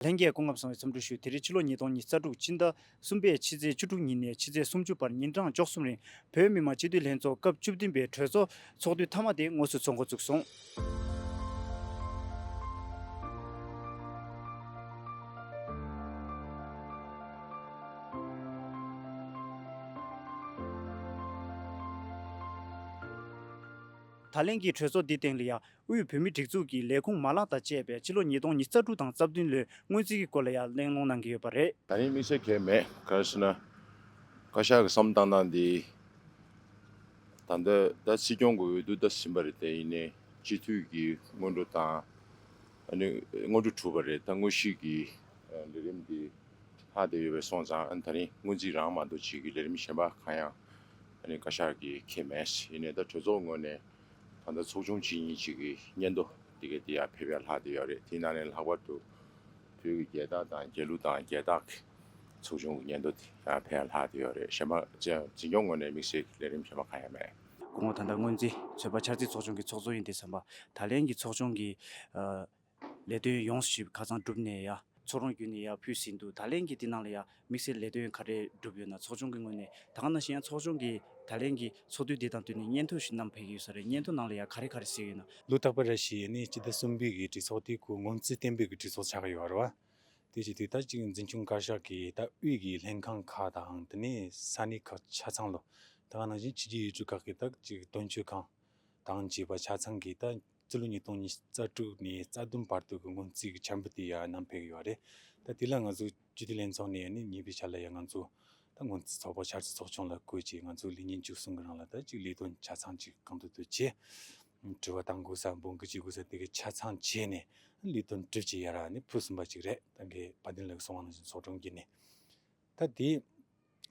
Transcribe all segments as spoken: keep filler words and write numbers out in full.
ལྷན་རྒྱས་སྐུ་ཁམས་བཟང་བའི་འཚམས་འདྲི་ཞུ། དེ་རིང་ཕྱི་ལོ་ཉིས་སྟོང་ཉི་ཤུ་རྩ་དྲུག་སྤྱི་ཟླ་གསུམ་པའི་ཕྱི་ཚེས་བཅུ་དྲུག་ཉིན་ནས་ཕྱི་ཚེས་སུམ་ཅུ་བར་ཉིན་གྲངས་བཅུ་གསུམ་རིང་བོད་མི་མང་སྤྱི་འཐུས་ལྷན་ཚོགས་སྐབས་བཅུ་བདུན་པའི་གྲོས་ཚོགས་ཚོགས་དུས་མཐའ་མ་དེ་དངོས་སུ་ཚོགས་འགོ་བཙུགས་སོང་། ད་ལན་གྱི་གྲོས་ཚོགས་འདིའི་སྟེང་ལ་ཡང་དབུས་བོད་མིའི་སྒྲིག་འཛུགས་ཀྱི་ལས་ཁུངས་མ་ལག་དང་བཅས་པའི་ཕྱི་ལོ་ཉིས་སྟོང་ཉི་ཤུ་རྩ་དྲུག་དང་རྩ་བདུན་ལོའི་སྔོན་རྩིས་ཀྱི་སྐོར་ལ་ཡང་གླེང་སློང་གནང་གི་ཡོད་པ་རེད། ད་རིང་དམིགས་བསལ་གང་ཡང་མེད། ག་རེ་ཟེར་ན། བཀའ་ཤག་གི་བསམ་བློ་བཏང་སྟངས་འདི། ད་ལྟ་ད་སྲིད་སྐྱོང་གི་འོས་བསྡུ་ད་ཟིན་པ་རེད་དེ། ཡིན་ནའི་སྤྱི་འཐུས་ཀྱི་སྔོན་འགྲོ་དང་། ཨ་ནི་སྔོན་འགྲོ་གྲུབ་པ་རེད། ད་དངོས་གཞི་གི་ལས་རིམ་འདི་ལྷག་བསྡད་ཡོད་པའི་སོང་ཙང་། ཨ་ནི་ད་རིང་སྔོན་རྩིས་རང་མ་གཏོགས་ཅིག་གི་ལས་རིམ་གཞན་པ་གང་ཡང་ཨ་ནི་བཀའ་ཤག་གིས་འཁྱེར་མེད། ཡིན་ནའི་ད་གྲོས་ཚོགས་ངོས་ནས་ད་ལྟ་ཚོགས་ཆུང་གཅིག་གཉིས་ཅིག་གི་སྙན་ཐོ་འདི་ག་འདི་ཡར་ཕེབས་ཡ་ལྷག་བསྡད་ཡོད་རེད། དེའི་ནང་ནས་ལྷག་པར་དུ་བོད་ཀྱི་རྒྱལ་དར་དང་རྒྱལ་གླུ་དང་རྒྱལ་རྟགས་ཀྱི་ཚོགས་ཆུང་གི་སྙན་ཐོ་དེ་ཡང་ཕེབས་ཡ་ལྷག་བསྡད་ཡོད་རེད། གཞན་པ་འཛིན་སྐྱོང་ངོས་ནས་དམིགས་བསལ་གྱི་ལས་རིམ་གཞན་པ་གང་ཡང་མེད། སྐུ་ངོ། ད་ལྟ་སྔོན་རྩིས་ཚོད་དཔག་འཆར་རྩིས་ཚོགས་ཆུང་གི་ཚོགས་གཙོ་ཡིན་དུས་ཙམ་པ། ད་ལན་གྱི་ཚོགས་ཆུང་གི་ཨ་ལས་དོན་ཡོངས་སུ་ཞིབ་ཁ་སང་གྲུབ་ནས་ཡ་ཚོགས་རང་བརྒྱུད་ནས་ཡར་ཕུལ་ཟིན་འདུག། ད་ལན་གྱི་དེ་ནང་ལ་ཡ་དམིགས་བསལ་ལས་དོན་ག་རེ་བསྒྲུབས་ཡོད་ན། ཚོགས་ཆུང་གི་ངོས་ནས། ད་ག་ནང་བཞིན་ཡང་ཚོགས་ཆུང་གི་ད་ལན་གྱི་ཚོགས་དུས་འདི་དང་བསྟུན་ནས་སྙན་ཐོ་ཞིག་བསྣམས་ཕེབས་ཀྱི་ཡོད་ས་རེད། སྙན་ཐོ་ནང་ལ་ཡ་ག་རེ་ག་རེ་གསལ་ཡོད་ན། ལོ་རྟག་པར་རེ་བཞིན་ནི་སྤྱི་ཟླ་གསུམ་པའི་གི་གྲོས་ཚོགས་དེ་ཁོ་སྔོན་རྩིས་བསྟན་པའི་གི་གྲོས་ཚོགས་ཆགས་ཀྱི་ཡོད་རེད་བ། དེ་བྱེད་དུས་ད་ཅིག་འཛིན་སྐྱོང་བཀའ་ཤག་གིས་ད་དབུས་ཀྱི་ལྷན་ཁང་ཁག་དང་། དེ་ནས་ས་གནས་ཁག་ཆ་ཚང་ལོ། ད་ག་ནང་བཞིན་ཕྱི་རྒྱལ་ཡུལ་གྲུ་ཁག་གི་ད་ཅིག་དོན་གཅོད་ཁང་དང་བཅས་པ་ཆ་ཚང་གིས་ད་སྤྱི་ལོ་ཉིས་སྟོང་ཉི་ཤུ་རྩ་དྲུག་ནས་རྩ་བདུན་བར་དུ་གི་སྔོན་རྩིས་ཀྱི་འཆར་འབུལ་དེ་ཡར་བསྣམས་ཕེབས་ཀྱི་ཡོད་རེད། ད་དེ་ལ་ང་ཚོ་སྤྱི་འཐུས་ལྷན་ཚོགས་ནས་ནི་ཉེ་བའི་ཆར་ལ་ཡང་ང་ཚོ་ད་སྔོན་རྩིས་ཚོགས་པ་འཆར་རྩིས་ཚོགས་ཆུང་ལ་བསྐོས་བྱས། ང་ཚོ་ལས་ཉིན་བཅུ་གསུམ་གི་རིང་ལ་ད་ཅིག་ལས་དོན་ཆ་ཚང་ཅིག་གང་ཐུབ་ཐུབ་བྱས། དྲི་བ་བཏང་དགོས་ས་འབོད་སྐུལ་བྱེད་དགོས་ས་དེ་གའི་ཆ་ཚང་བྱས་ནས་ལས་དོན་གྲུབ་ཅིག་ཡར་ནི་ཕུལ་ཟིན་པ་ཅིག་རེད། ད་གའི་བ་དན་ལགས་གསུངས་པ་ནང་བཞིན་ཚོགས་དྲུང་གིས་ནི། ད་དེ་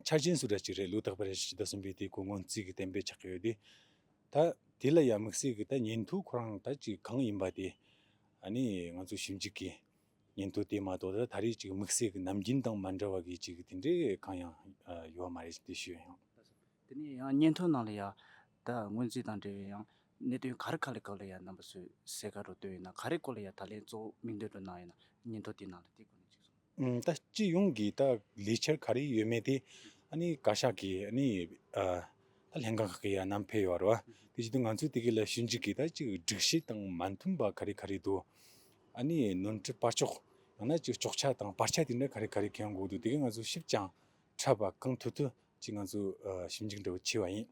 ཆ་རྐྱེན་སུ་འདྲ་ཅིག་རེད། ལོ་རྟག་པར་རེ་བཞིན་ཕྱི་ཟླ་གསུམ་པའི་དེ་ཁོ་སྔོན་རྩིས་ཀྱི་གཏན་འབེབས་ཆགས་ཀྱི་ཡོད་དེ། ད་དེ་ལ་ཡང་དམིགས་བསལ་གྱི་ད་སྙན་ཐོ་ཁོ་རང་ད་ཅིག་གང་ཡིན་པ་དེ། ཨ་ནི་ང་ཚོ་ཞིབ་འཇུག་གི་སྙན་ཐོ་དེ་མ་གཏོགས་ད་ད་རེས་ཅིག་དམིགས་བསལ་གྱི་ནམ་རྒྱུན་དང་མ་འདྲ་བ་གི་ཅིག་དེ་འདྲའི་གང་ཡང་ཡོད་མ་རེད་ཅེས་ཞུ་ཡ་ཡིན། དེ་ནས་ཡང་སྙན་ཐོ་ནང་ལ་ཡ་ད་སྔོན་རྩིས་དང་འབྲེལ་བའི་ཡང་གནད་དོན་ག་རེ་ག་རེ་སྐོར་ལ་ཡ་རྣམ་པ་ཚོས་གསལ་ཁ་རུ་བཏོན་ཡོད་ན། ག་རེ་སྐོར་ལ་ཡ་ད་ལན་གཙོ་བོ་མིག་འདོན་རུ་གནང་ཡོད་ན། སྙན་ཐོ་དེ་ནང་ལ་དེ་སྐོར་ནས་ཅིག་གསུངས། ཨུམ། ད་སྤྱི་ཡོངས་ཀྱི་ད་ལས་འཆར་ག་རེ་ཡོད་མེད་དེ་ཨ་ནི་བཀའ་ཤག་གིས་ཨ་ནི་ཨ་ད་ལྷན་ཁང་ཁག་གི་ཡ་བསྣམས་ཕེབས་ཡོད་རེད་བ། དེ་བྱེད་དུས་ང་ཚོས་དེ་གའི་ལ་ཞིབ་འཇུག་གིས་ད་ཅིག་སྒྲིག་གཞི་དང་མ་མཐུན་པ་ག་རེ་ག་རེ་འདུག། ཨ་ནི་ནོར་འཁྲུལ་བར་གཅོག། ཡང་ན་ཅིག་གཅོག་ཆ་དང་བར་ཆ་དེ་འདྲ་ག་རེ་ག་རེ་འཁྱེར་ཡོང་དགོས་འདུག། དེ་གའི་ང་ཚོ་ཞིབ་ཅིང་ཕྲ་བ་གང་ཐུབ་ཐུབ་ཅིག་ང་ཚོ་ཨ་ཞིབ་འཇུག་འདྲ་བོ་བྱས་པ་ཡིན།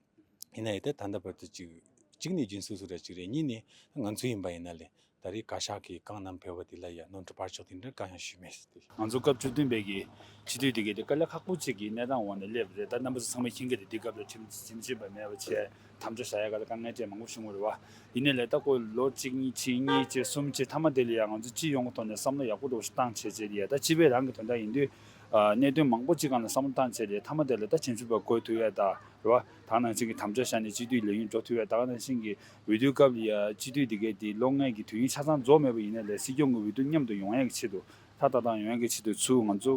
ཡིན་ན་ཡང་ད་ད་ལྟ་བར་དུ་ཅིག་གཅིག་ནས་རྒྱུན་སྲོལ་སུ་འདྲ་ཅིག་རེད། གཉིས་ནས་ང་ཚོ་ཡིན་པ་ཡིན་ན་ལས་ད་རེས་བཀའ་ཤག་གིས་གང་བསྣམས་ཕེབས་པ་དེ་ལ་ཡ་ནོར་འཁྲུལ་བར་གཅོག་དེ་འདྲ་གང་ཡང་ཞུས་མེད་ཟེར་ཏེ། ང་ཚོ་སྐབས་བཅུ་བདུན་པའི་གི་སྤྱི་འཐུས་དེ་གའི་དེ་དཀའ་ལས་ཁག་པོ་ཅིག་གི་གནས་སྟངས་འོག་ནས་སླེབས་རེད། ད་རྣམ་པ་ཚོ་ཚང་མས་མཁྱེན་གྱི་རེད། དེ་སྐབས་ལ་ཁྲིམས་ཁྲིམས་ཞིབ་པ་མེད་པ་བྱས། དམ་བཅའ་བཞག་ཡ་ག་ལ་དཀའ་ངལ་འཕྲད་མང་པོ་བྱུང་བ་རེད་བ། ཡིན་ནའི་ལས་ད་ཁོ་ལོ་གཅིག་གཉིས་ཕྱིན། གཉིས་ཕྱིན། གསུམ་ཕྱིན། མཐའ་མ་དེ་ལ་ཡ་ང་ཚོ་སྤྱི་ཡོངས་ཀྱི་ཐོག་ནས་བསམ་བློ་ཡག་པོ་འདྲ་བོ་ཞིག་བཏང་བྱས་རྗེས་ལ་ཡ། ད་སྤྱི་པའི་རང་གི་དོན་དག་ཡིན་དུས་ཨ་གནད་དོན་མང་པོ་ཅིག་སྒང་ལ་བསམ་བློ་བཏང་བྱས་རྗེས་མཐའ་མ་དེ་ལ་ད་ཁྲིམས་ཞིབ་པ་བསྐོ་ཐུབ་ཡ་ད་རེད་བ། ད་ག་ནང་བཞིན་གྱི་དམ་བཅའ་བཞག་ནས་སྤྱི་འཐུས་ལས་ཡུན་འགྲོ་ཐུབ་ཡ། ད་ག་ནང་བཞིན་གྱི་འོས་བསྡུའི་སྐབས་ལ་ཡ་སྤྱི་འཐུས་དེ་གའི་དེ་ལོ་ལྔའི་གི་དུས་ཡུན་ཆ་ཚང་རྫོགས་མེད་པ་ཡིན་ནའི་ལས་སྲིད་སྐྱོང་གི་འོས་བསྡུ་མཉམ་དུ་ཡོང་ཡ་གི་ཆེད་དུ། ད་ལྟ་དང་ཡོང་ཡ་གི་ཆེད་དུ་ཚུར་ང་ཚོ་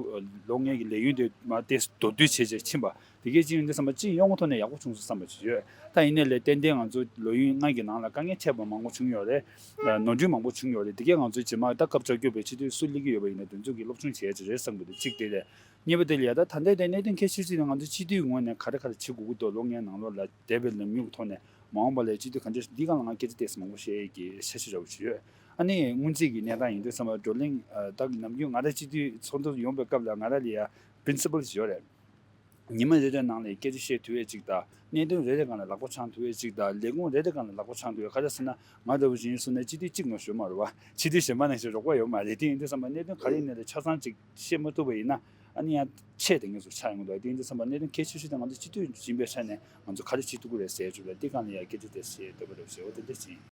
ལོ་ལྔའི་གི་ལས་ཡུན་དེ་མ་དེ་མདོར་བསྡུས་བྱས་བྱས་ཕྱིན་པ། དེ་གའི་ཅིག་ཡིན་དུས་ཙམ་པ་སྤྱི་ཡོངས་ཀྱི་ཐོག་ནས་ཡག་པོ་བྱུང་སོང་བསམ་པ་ཅིག་ཡོད། ད་ཡིན་ནའི་ལས་ཏན་ཏན་ང་ཚོ་ལོ་ཡུན་ལྔ་གི་ནང་ལ་དཀའ་ངལ་འཕྲད་པ་མང་པོ་བྱུང་ཡོད་རེད། ནོར་འཁྲུལ་མང་པོ་བྱུང་ཡོད་རེད། དེ་གའི་ང་ཚོས་རྗེས་མ་ད་སྐབས་བཅོ་བརྒྱད་པའི་སྤྱི་འཐུས་སུ་སླེབས་ཀྱི་ཡོད་པ་ཡིན་ན་དེ་ཚོ་གི་སློབ་སྦྱོང་བྱེད་ཡ་ཅིག་རེད་བསམ་གྱི་འདུག། གཅིག་དེ་རེད། གཉིས་པ་དེ་ལ་ཡ་ད་ད་ལྟའི་དེ་གནད་དོན་གལ་ཆེ་ཤོས་དེ་ང་ཚོ་སྤྱི་འཐུས་ངོས་ནས་ག་རེ་ག་རེ་བྱེད་དགོས་ཀྱི་འདུག། ལོ་ལྔའི་ནང་ལོགས་ལ་འདས་པའི་ལམ་ཡུག་གི་ཐོག་ནས་མ་འོངས་པ་ལ་སྤྱི་འཐུས་ག་འདྲ་འདི་སྒང་ལ་ང་སྐད་ཆ་ཏོག་ཙམ་མང་པོ་བཤད་ཡས་ཀྱི་འཆར་གཞི་འདྲ་བོ་ཞིག་ཡོད། ཨ་ནི་སྔོན་རྩིས་ཀྱི་གནས་སྟངས་ཡིན་དུས་ཙམ་པ་བགྲོ་གླེང་ཨ་ད་ནམ་རྒྱུན་ང་རང་སྤྱི་འཐུས་ཚོགས་འདུ་ཡོང་པའི་སྐབས་ལ་ང་རང་ལ་ཡ་པི་རིན་སི་པལ་ཞིག་ཡོད་རེད། ཉི་མ་རེ་རེ་ནང་ལ་སྐད་ཆ་བཤད་ཐུབ་ཡས་ཅིག་དང་། གནད་དོན་རེ་རེ་སྒང་ལ་ལག་པ་འཆང་ཐུབ་ཡས་ཅིག་དང་། ལས་ཁུངས་རེ་རེ་སྒང་ལ་ལག་པ་འཆང་ཐུབ་ཡས། ག་རེ་ཟེར་ན་ང་འདྲ་བོ་ཞིག་ཡིན་སོང་ན་སྤྱི་འཐུས་གཅིག་ནང་ཞུགས་མ་རེད་བ། སྤྱི་འཐུས་གཞན་པ་ནང་བཞིན་རོགས་པ་ཡོད་མ་རེད། དེ་ཡིན་དུས་ཙམ་པ་གནད་དོན་ག་རེ་ཡིན་ནའི་ཆ་ཚང་ཅིག་བཤད་མ་ཐུབ་པ་ཡིན་ན། ཨ་ནི་ཡང་ཆད་དེ་ངེས་སུ་ཆགས་ཡོང་གི་འདུག། དེ་ཡིན་དུས་ཙམ་པ་གནད་དོན་གལ་ཆེ་ཤོས་དེ་ང་ཚོ་སྤྱི་འཐུས་ཡིན་པའི་ཆ་ནས་ང་ཚོ་ག་རེ་བྱེད་ཐུབ་ཀྱི་རེད་ཟེར་ཆོག་ལ། དེ་སྒང་ལ་ཡང་སྐད་ཆ་དེ་བཤད་འདོད་པ་རེད་ཟེར་བ་དེ་འདྲ་ཅིག་ཡིན།